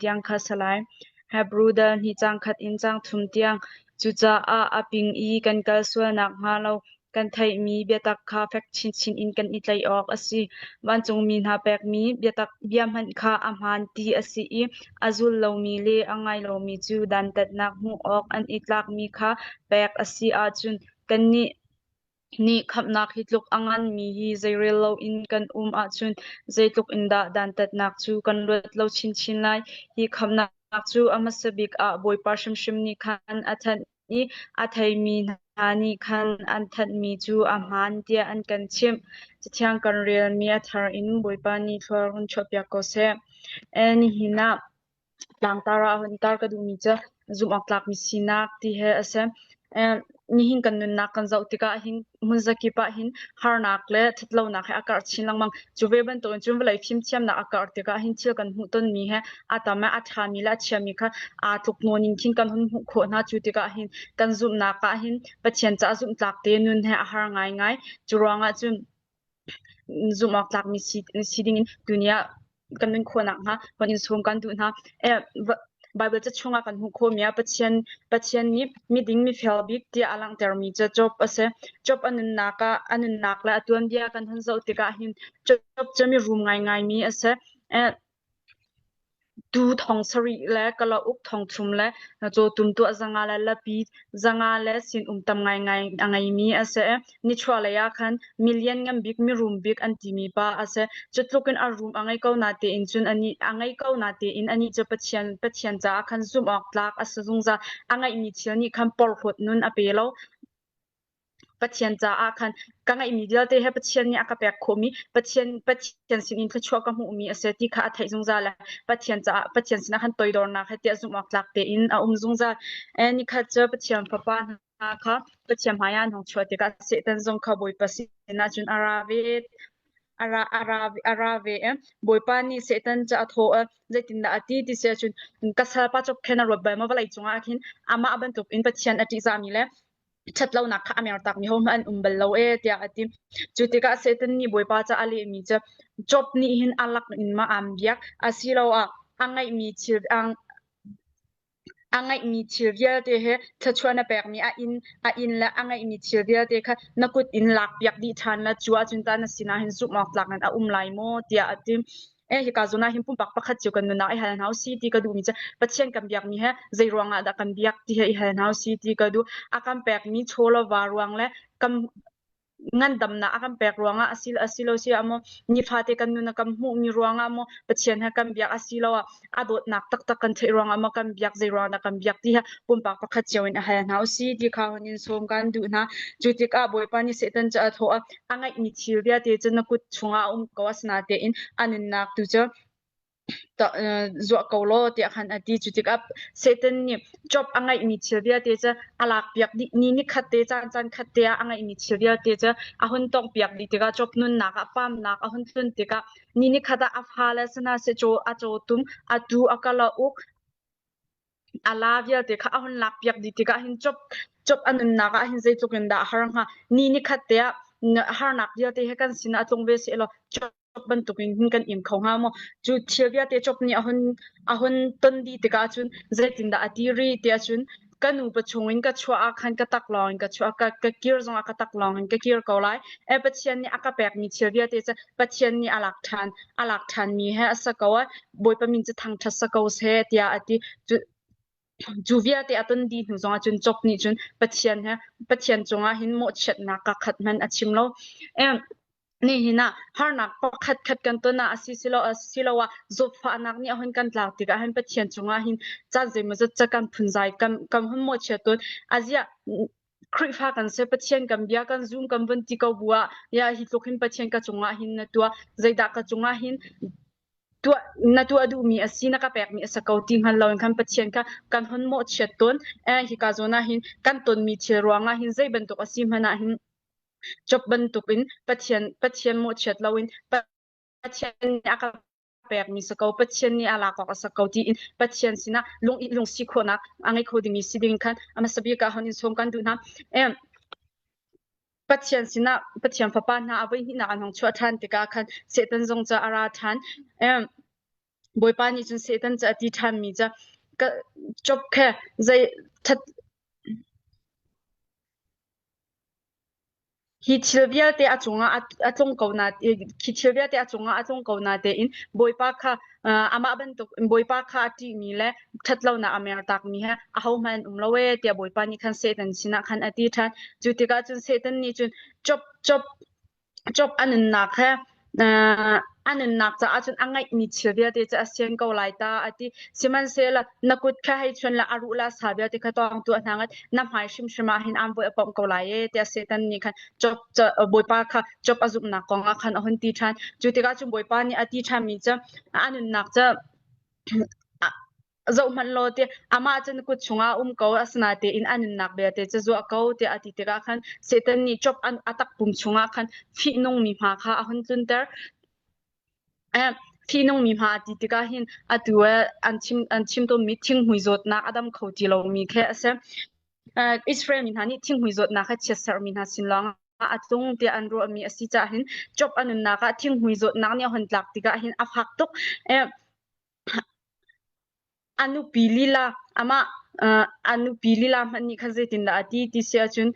tiang kha a si lai. Hebru dal hnih caang khat in caang thum tiang. Cucaah a ping i kan kal sual nakhnga lo kan theihmi biatak kha fek chinchin in kan i tlaih awk a si. Vancungmi hna pekmi biatak bia hmanh kha a hmaan ti a si i a zul lomi le a ngai lomi cu dantatnak hmuh awk an i tlakmi kha pek a si ahcun kannih nih khamhnak hi tluk a nganmi hi zeirel loin kan um ahcun zeitluk in dah dantatnak cu kan luat lo chinchin lai. Hi khamhnak cu a hmasa bik ah Bawipa hrimhrim nih khan a thanh i a theimi hna nih khan an thanhmi cu a hmaan tiah an kan chimh. Cathiang kan relmi a thar in Bawipa nih thlua run chuahpiak ko seh. Nihin ah tlangtar ah hun tar ka duhmi cu zumhawktlakmi sinak ti hi a si. Nihin kan nunnak kan zoh tikah hin hmunzakip ah hin harnak le ṭhatlonak he a karh chin lengmang. Cu ve bantukin cun vawlei fimthiamnak a karh tikah hin thil kan hmuh tonmi he a tam i a ṭhami le a chiami kha aa tluk nawn in khin kan hun hmuh khawh hna. Cu tikah hin kan zumhnak ah hin Pathian caah zumhtlak te nun he a har ngaingai. Cu ruangah cun zumh awk tlakmi si, si dingin tuni ah kan nun khawh nakhnga hon in sawm kan duh hna. Eh, Bible ca chungah kan hmuh khawhmi ah Pathian Pathian nih miding mifel bik tiah a langhtermi cu Job a si. Job a nunnak ah a nunnak le a tuanbia kan hun zoh tikah hin Job cu mi rum ngaingaimi a si. Eh, Tuu thong sarih le kalauk thong thum le cawtum tuah zanga le lapi zanga le sinum tam ngaingai a ngeimi a si. Nichuahlei ah khan mi lianngan bik mirum bik an timi pa a si. Cu tluk in a rum a ngei ko natein cun anih a ngei ko natein anih cu Pathian Pathian caah khan zumh awk tlak a si zungzal. A ngeihmi thil nih khan porhlawt nun a pe lo. Pathian caah khan ka ngeihmi vialte he Pathian nih a ka pek khawhmi Pathian Pathian sinin thluachuah ka hmuhmi a si ti kha a theih zungzal le Pathian caah Pathian sinah khan toidornak he tiah zumh awk tlak tein a um zungzal. E, nikhat cu Pathian fapa hna kha Pathian hmaiah an hung chuah tikah Satan zong kha Bawipa sinah cun a ra ve a ra a ra a ra ve i Bawipa nih Satan cu a thawh i zeitindah a ti ti si ahcun ka salpa Job khin a ruat bal maw vawlei cungah khin amah bantukin Pathian a ṭihzahmi le ṭhatlonak kha a mertakmi hohmanh an um bal lo ee tiah a ti. Cu tikah Satan nih Bawipa ca a lehmi cu Job nih hin a lak in ma aan biak asiloah a ngeihmi thil a ngeihmi thil vialte he thluachuah na pekmi a inn a inn le a ngeihmi thil vialte kha na kut in lakpiak dih ṭhan la cu ahcun tah na sinah hin zumh awk tlak in a um lai maw tiah a ti. Eh hika zawn ah hin pumpak pakhat cio kan nunnak i hal hna usih ti ka duhmi cu Pathian kan biakmi he zei ruangah dah kan biak ti he i hal hna usih ti ka duh. A kan pekmi chaw le va ruang le kan ngandamnak a kan pek ruangah a si a si lo si ah maw nifate kan nun a kan hmuhmi ruangah maw Pathian he kan biak asiloah a dawtnak taktak kan theih ruangah maw kan biak zei ruangah dah kan biak ti he pumpak pakhat cio in a hal hna usih ti kha hun in sawm kan duh hna. Cu tikah Bawipa nih Satan cu a thawh a ngeihmi thil vialte cu na kut chungah a um ko asinain a nunnak tu cu zuah ko law tiah khan a ti. Cu tikah Satan nih Job a ngeihmi thil vialte cu a lakpiak dih. Ni nikhat te caan caan khat te ah a ngeihmi thil vialte cu a hun tonghpiak dih tikah Job nunnak ah pamnak a hun tlun tikah ni nikhat ah a fale sinah seh a cawtum, a tuu, a kalauk, a la vialte kha a hun lakpiak dih tikah hin Job Job a nunnak ah hin zeitluk in dah a har hnga ni nikhat te ah harnak vialte he kan sinah a tlung ve sehlaw Job bantukin hin kan im kho hnga maw cu thil vialte Job nih a hun a hun ton dih tikah cun zeitindah a ti rih tiah cun ka nu pa chung in ka chuah ah khan ka tak lawng in ka chuah ka, ka kir zong ah ka tak lawng in ka kir ko lai e Pathian nih a ka pekmi thil vialte cu Pathian nih a lak ṭhan a lak ṭhanmi he a sa ko ai Bawipa min cu thangṭhat sa ko seh tiah a ti. Cu, cu vialte a ton dih hnu zongah cun Job nih cun Pathian he Pathian cungah hin mawhchiatnak ka khat hmanh a chim lo. Em, nihin ah harnak pakhat khat kan ton ah a si silo asiloah zawtfahnak nih a hun kan tlak tikah hin Pathian cungah hin caan zeimawzat ca kan phunzai kan kan hun mawhchiat tawn. Aziah Khrihfa kan si Pathian kan bia kan zum kan vun ti ko bu ah ya hi tluk hin Pathian ka cungah hin na tuah zeidah ka cungah hin tuah na tuah duhmi a si na ka pekmi a si ko ti hngal loin khan Pathian kha kan hun mawhchiat tawn. Eh, hika zawn ah hin kan tonmi thil ruangah hin zei bantuk a si hmanh ah hin Job bantukin Pathian Pathian mawhchiat loin Pathian nih a ka pekmi si ko Pathian nih a lak awk a si ko tiin Pathian sinah lung lungsi khawhnak a ngei kho dingmi si ding khan a hmasa bik ah hon in sawm kan duh hna. Eh, Pathian sinah Pathian fapa hna a voihnihnak an hung chuah ṭhan tikah khan Satan zong cu a ra ṭhan. Bawipa nih cun Satan cu a ti ṭhanmi cu ka Job kha zei ṭhat Hi thil vialte a cungah a tlung ko na khi thil vialte a cungah a tlung ko na tein Bawipa kha amah bantuk Bawipa kha a ṭihmi le ṭhatlonak a mertakmi he ahohmanh an um lo ee tiah Bawipa nih khan Satan sinah khan a ti ṭhan. Cu tikah cun Satan nih cun Job Job Job a nunnak he a nunnak caah cun a ngeihmi thil vialte cu a sian ko lai ta a ti. Sihmanhsehlaw na kut kha hei chuan la a ruh le a sa vialte kha tawng tuah hna ngat na hmai hrimhrim ah hin aan voi a pawmh ko lai e tiah Satan nih khan Job Bawipa kha Job a zumhnak kong ah khan a hun ti ṭhan. Cu tikah cun Bawipa nih a ti ṭhanmi cu a nunnak cu Zohhmanh law ti amah cu na kut chungah a um ko, asinain a nunnak vialte cu zuah ko tiah a ti tikah khan Satan nih Job a takpum chungah khan fihnungmi hma kha a hun tlunter. Fihnungmi hma a ti tikah hin atu an chim an chim tawnmi thinghmui zawtnak a dam kho ti lomi khi a si. Israel mi hna nih thinghmui zawtnak kha chiatserhmi hna sin lawng a tlung tiah an ruahmi a si caah hin Job a nunnak ah thinghmui zawtnak nih a hun tlak tikah hin a fak tuk. A nupi lila amah a nupi lila hmanh nih khan zeitindah a ti ti si ahcun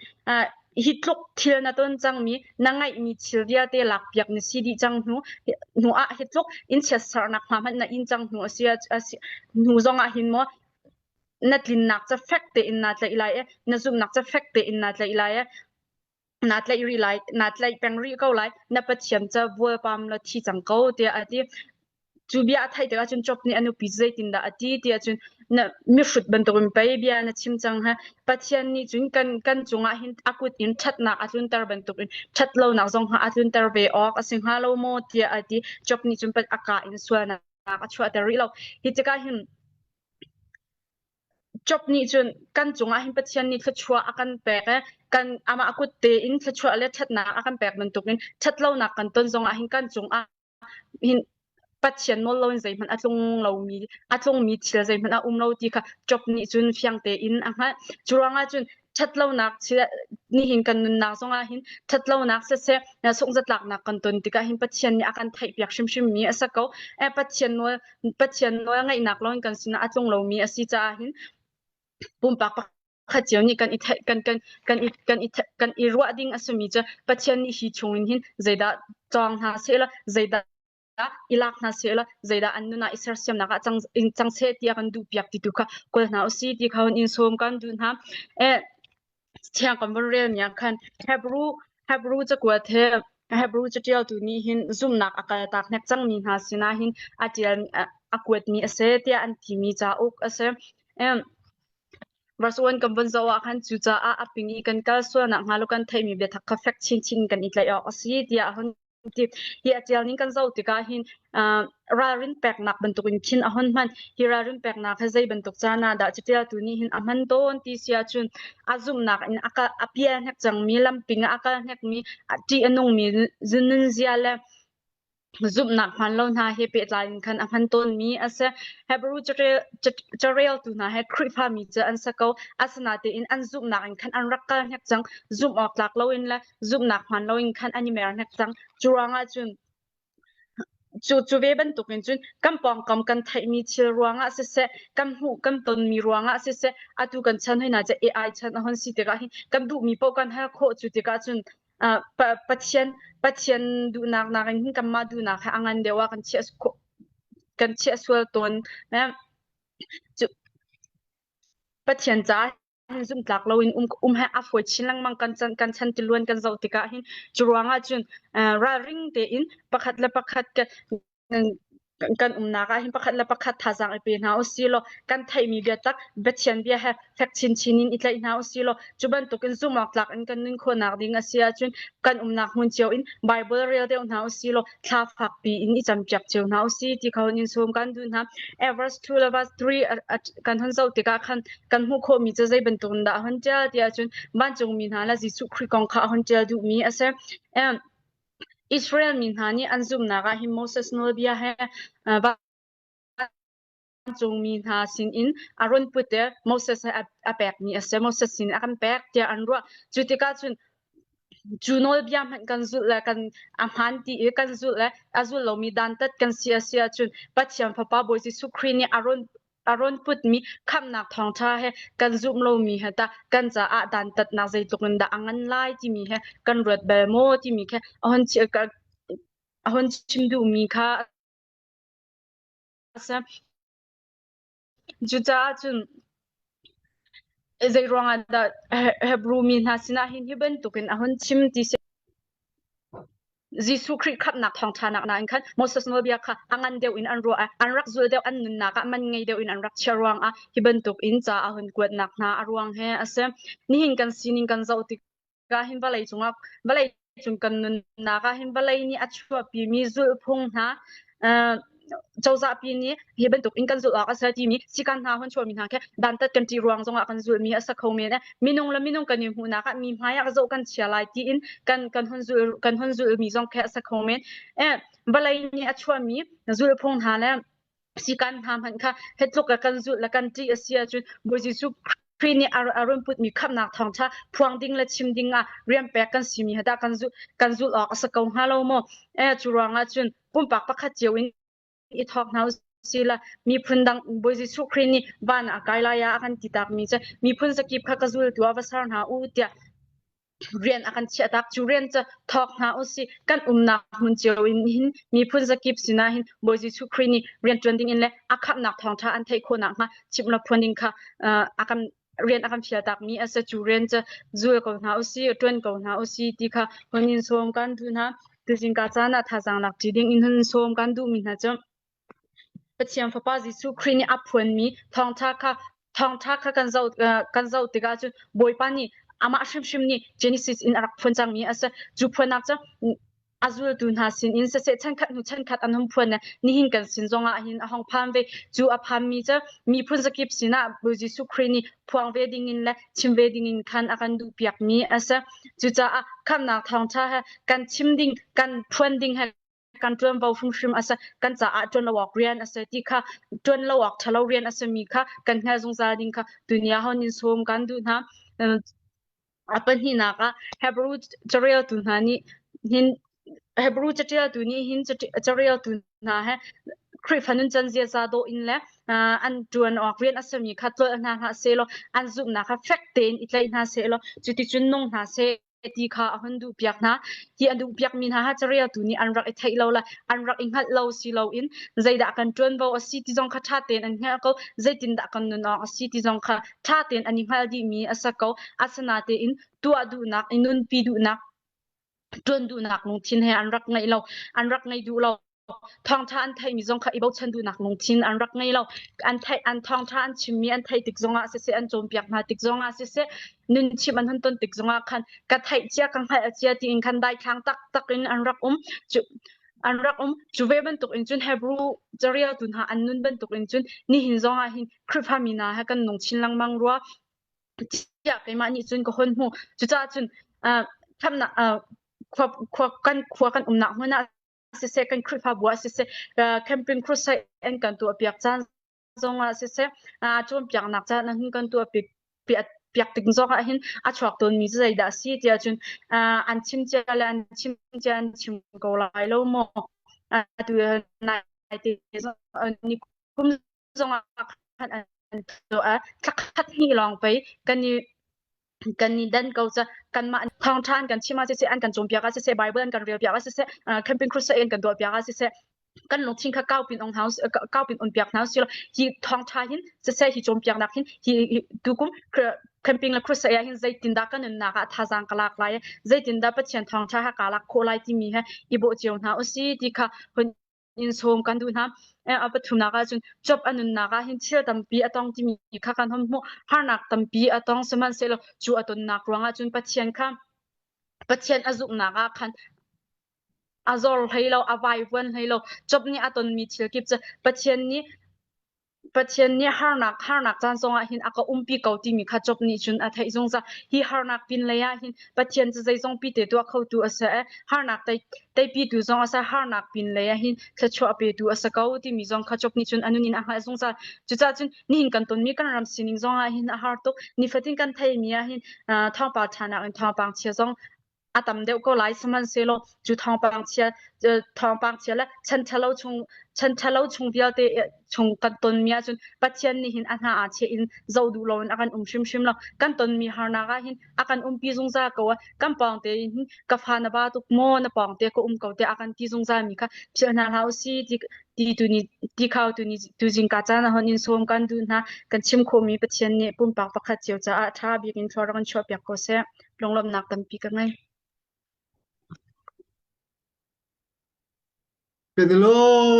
hi tluk thil na ton cangmi na ngeihmi thil vialte lakpiak na si dih cang hnu hnu ah hi tluk in chiatsernak hma hmanh na in cang hnu a si hnu zong ah hin maw na tlinnak ca fek tein naa tlaih lai i na zumhnak ca fek tein naa tlaih lai i naa tlaih rih lai naa tlaih peng rih ko lai na Pathian ca vualpam la thi cang ko tiah a ti cu bia a theih tikah cun Job nih a nupi zeitindah a ti tiah cun na mihrut bantukin pei bia na chim cang ha Pathian nih cun kan kan cungah hin a kut in ṭhatnak a tlunter bantukin ṭhat lonak zong ha a tlunter ve awk a si hnga lo maw tiah a ti Job nih cun a ka in sualnak a chuahter rih lo hi tikah hin Job nih cun kan cungah hin Pathian nih thluachuah a kan pek i kan amah kut tein thluachuah le ṭhatnak a kan pek bantukin ṭhatlonak kan ton zongah hin kan cungah hin Pathian nawl loin zeihmanh a tlung lomi a tlungmi thil zeihmanh a um lo ti kha Job nih cun fiang tein a hngalh. Cu ruangah cun ṭhatlonak nihin kan nunnak zongah hin ṭhatlonak siseh sunghzatlaknak kan ton tikah hin Pathian nih a kan theihpiak hrimhrimmi a si ko. Pathian nawl Pathian nawl ngaihnak lawng kan sinah a tlung lomi a si caah hin pumpak pakhat cio nih kan i theih kan kan kan i kan i kan i ruah ding a simi cu Pathian nih hi chungin hin zeidah cawng hna sehlaw zeidah i lak hna sehlaw zeidah an nun ah i sersiamnak ah cang in cang seh ti a kan duhpiak ti tu kha kawl hna usih ti kha hun in sawm kan duh hna. Eh Thiang kan vun relmi ah khan Hebrew Hebrew cakuat he Hebrew caṭialtu nih hin zumhnak a kaltak hnek cangmi hna sinah hin a ṭial a kuatmi a si tiah an timi cauk a si. Verse 1 kan vun zoh ah khan cucaah a ping i kan kal sualnak hnga lo kan theihmi biatak kha fek chinchin kan i tlaih awk a si tiah a hun ti hi a ṭial ning kan zoh tikah hin ralrin peknak bantukin khin a hun hman. Hi ralrin peknak hi zei bantuk caan ah dah caṭialtu nih hin a hman tawn ti si ahcun a zumhnak in a kal a pial hnek cangmi lamping ah a kal hnekmi a ṭih a nungmi nunzia le zumhnak hmaan lo hna he pehtlai in khan a hman tawnmi a si. Hebrew careltu hna he Khrihfami cu an si ko. Asinain an zumhnak in khan an rak kal hnek cang. Zumh awk tlak loin le zumhnak hmaan loin khan an i mer hnek cang. Cu ruangah cun cu cu ve bantukin cun kan pawngkam kan theihmi thil ruangah siseh, kan hmuh kan tonmi ruangah siseh, atu kan chan hoi hna cu AI chan a hon si tikah hin kan duhmi paoh kan hal khawh cu tikah cun Pathian Pathian duhnak nakin hin kanmah duhnak he a ngan deuh ah kan chiah kan chiah sual tawn. Cu Pathian caah zumhtlak loin um um he a fawi chin lengmang kan chan kan chan tiluan kan zoh tikah hin cu ruangah cun ralring tein pakhat le pakhat kan umnak ah hin pakhat le pakhat thazaang i pe hna usih law kan theihmi biatak Pathian bia he fek chinchin in i tlaih hna usih law cu bantukin zumh awk tlak in kan nun khawhnak ding a si ahcun kan umnak hmun cio in Bible rel deuh hna usih law thla fakpi in i campiak cio hna usih ti kha hun in sawm kan duh hna. Verse 2 le verse 3 kan hun zoh tikah khan kan hmuh khawhmi cu zei bantuk in dah a hun ṭial ti ahcun vancungmi hna le Jesuh Khrih kong kha a hun ṭial duhmi a si. Israel mi hna nih an zumhnak ah hin Moses nawlbia he vancungmi hna sinin a run put i Moses he a pekmi a si. Moses sin a kan pek tiah an ruah. Cu tikah cun. Cu nawlbia hmanh kan zulh le kan a hmaan ti i kan zulh le a zul lomi dantat kan si a si ahcun Pathian Fapa Bawi Jesuh Khrih nih a rawn putmi khamhnak thawngṭha he kan zumh lomi he tah kan caah dantatnak zeitluk in dah a ngan lai timi he kan ruat bal maw timi khe a hun chim duhmi kha a si. Cucaah cun zei ruangah dah Hebru mi hna sinah hin hi bantukin a hun chim ti si. Jesuh Khrih khamhnak thawngṭhanak nain khan Moses nawlbia kha a ngan deuh in an ruah i an rak zulh deuh, an nunnak ah man ngei deuh in an rak chiah ruangah hi bantukin ca a hun kuatnak hna a ruang he a si. Nihin kan sining kan zoh tik ah hin vawlei cungah vawlei cung kan nunnak ah hin vawlei nih a chuahpimi zulhphung hna cozahpi nih hi bantuk in kan zulh awk a si timi sikan hna hun chuahmi hna khi dantat kan ṭih ruang zongah kan zulhmi a sa kho men minung le minung kan i hmuhnak ah mi hmai ah zoh kan chia lai tiin kan kan hun zul kan hun zulhmi zong khi a sa kho men vawlei nih a chuahmi zulhphung hna le sikan hna hmanh kha hetluk a kan zulh le kan ṭih a si ahcun Bawi Jesuh Khrih nih a run putmi khamhnak thawngṭha phuang ding le chim ding ah rian pek kan simi he dah kan zulh kan zulh awk a si ko hnga lo maw? Cu ruangah cun pumpak pakhat cio in i thawk hna usih la miphun dang Bawi Jesuh Khrih nih van ah a kai lai ah a kan ti takmi cu miphun zakip kha ka zultu ah va ser hna u tiah rian a kan chiahtak. Cu rian cu thawk hna usih. Kan umnak hmun cio in hin miphun zakip sinah hin Bawi Jesuh Khrih nih rian ṭuan ding in le a khamhnak thawngṭha an theih khawh nakhnga chimh le phuan ding kha a kan rian a kan fialtakmi a si. Cu rian cu zul ko hna usih, ṭuan ko hna usih ti kha hun in sawm kan duh hna. Tuzing ka caan ah thazaang lak ṭi ding in hun sawm kan duhmi hna cu Pathian Fapa Jesuh Khrih nih a phuanmi thawngṭha kha thawngṭha kha kan zoh kan zoh tikah cun Bawipa nih amah hrimhrim nih Genesis in a rak phuan cangmi a si. Cu phuannak cu a zultu hna sinin siseh chankhat hnu chankhat an hung phuan i nihin kan sin zongah hin a hung phan ve. Cu a phanmi cu miphun zakip sinah Bawi Jesuh Khrih nih phuang ve dingin le chim ve dingin khan a kan duhpiakmi a si. Cucaah khamhnak thawngṭha he kan chim ding, kan phuan ding he kan ṭuanvo hrimhrim a si, kan caah ṭuan lo awk rian a si ti kha ṭuan lo awk ṭhalo rian a simi kha kan hngalh zungzal ding kha tuni ah hon in sawm kan duh hna. A pahnihnak ah Hebrew careltu hna nih hin Hebrew caṭialtu nih hin careltu hna he Khrihfa nuncan ziaza dawh in le an ṭuan awk rian a simi kha tlolh hna hlah sehlaw an zumhnak kha fek tein i tlaih hna sehlaw cuticun nung hna seh ti kha a hun duhpiak hna. Hi a duhpiakmi hna ha careltu nih an rak i theih lo le an rak i hngalh lo si loin zeidah kan ṭuanvo a si ti zong kha ṭha tein an hngalh ko. Zeitindah kan nun awk a si ti zong kha ṭha tein an i hngalh dihmi a si ko. Asinain tuah duhnak, i nunpi duhnak, ṭuan duhnak lungthin he an rak ngeih lo. An rak ngei duh lo. Thawngṭha an theihmi zong kha i bochan duhnak lungthin an rak ngei lo. An theih an thawngṭha an chimmi an theih tik zongah siseh, an cawnpiak hna tik zongah siseh, nun chimh an hun ton tik zongah khan ka theih cia ka hngalh cia tiin khan daithlang taktak in an rak um. Cu an rak um. Cu ve bantuk in cun Hebrew careltu hna an nun bantuk in cun nihin zongah hin Khrihfami hna he kan nung chin lengmang rua. Tiah keimah nih cun ka hun hmuh. Cucaah cun uh, khamnak uh, khua, khua, kan khua kan umnak hmun ah siseh kan Khrihfabu ah siseh camping crusade an kan tuahpiak caan zongah siseh cawnpiaknak caan an hun kan tuahpiak piak tik zongah hin a chuak tawnmi cu zeidah a si tiah cun an chim cia le an chim cia an chim ko lai lo maw atu nai te ni kum zongah khan an tuah thlakhat hnih lawng pei kan i kan i dan ko ca kanmah thawngṭha an kan chim ah siseh an kan cawnpiak ah siseh Bible an kan relpiak ah siseh camping crusade an kan tuahpiak ah siseh kan lungthin kha kaupin ong hna kaupin on piak hna silo hi thawngṭha hin siseh hi cawnpiaknak hin hi tukum camping le crusade ah hin zeitindah kan nunnak ah thazaang ka lak lai zeitindah Pathian thawngṭha ha ka lak khawh lai timi he i bawh cio hna usi ti kha hun in sawm kan duh hna. A pathumnak ah cun Job a nunnak ah hin thil tampi a tong timi kha kan hon hmuh. Harnak tampi a tong sihmanhsehlaw cu a tonnak ruangah cun Pathian kha Pathian a zumhnak ah khan a zor hlei lo, a vaivuan hlei lo. Job nih a tonmi thil kip cu Pathian nih Pathian nih harnak harnak caan zongah hin a ka umpi ko timi kha Job nih cun a theih zungzal. Hi harnak pinlei ah hin Pathian cu zeizong pi te tuah khotu a si i harnak tei teipitu zong a si, harnak pinlei ah hin thluachuah petu a si ko timi zong kha Job nih cun a nun in a hngalh zungzal. Cucaah cun nihin kan tonmi kan ram sining zongah hin a har tuk. Nifatin kan theimi ah hin thawngpang ṭha nakin thawngpang chia zong. A tam deuh ko lai sihmanhsehlaw cu thawngpang chia thawngpang chia le chan ṭhalo chung chan ṭhalo chung vialte chung kan tonmi ahcun Pathian nih hin a hna aa cheh in zoh duh loin a kan um hrimhrim lo. Kan tonmi harnak ah hin a kan umpi zungzal ko. Kan pawng te in ka fa na ba tuk maw na pawng te ka um ko tiah a kan ti zungzal mi kha philh hna hlah usih ti ti tu ni ti khau tu ni tu zingka caan ah hon in sawm kan duh hna. Kan chim khawhmi Pathian nih pumpak pakhat cio caah ṭha bik in thlua rak in chuahpiak ko seh. Lunglawmhnak tampi ka ngei. Kan i lawm.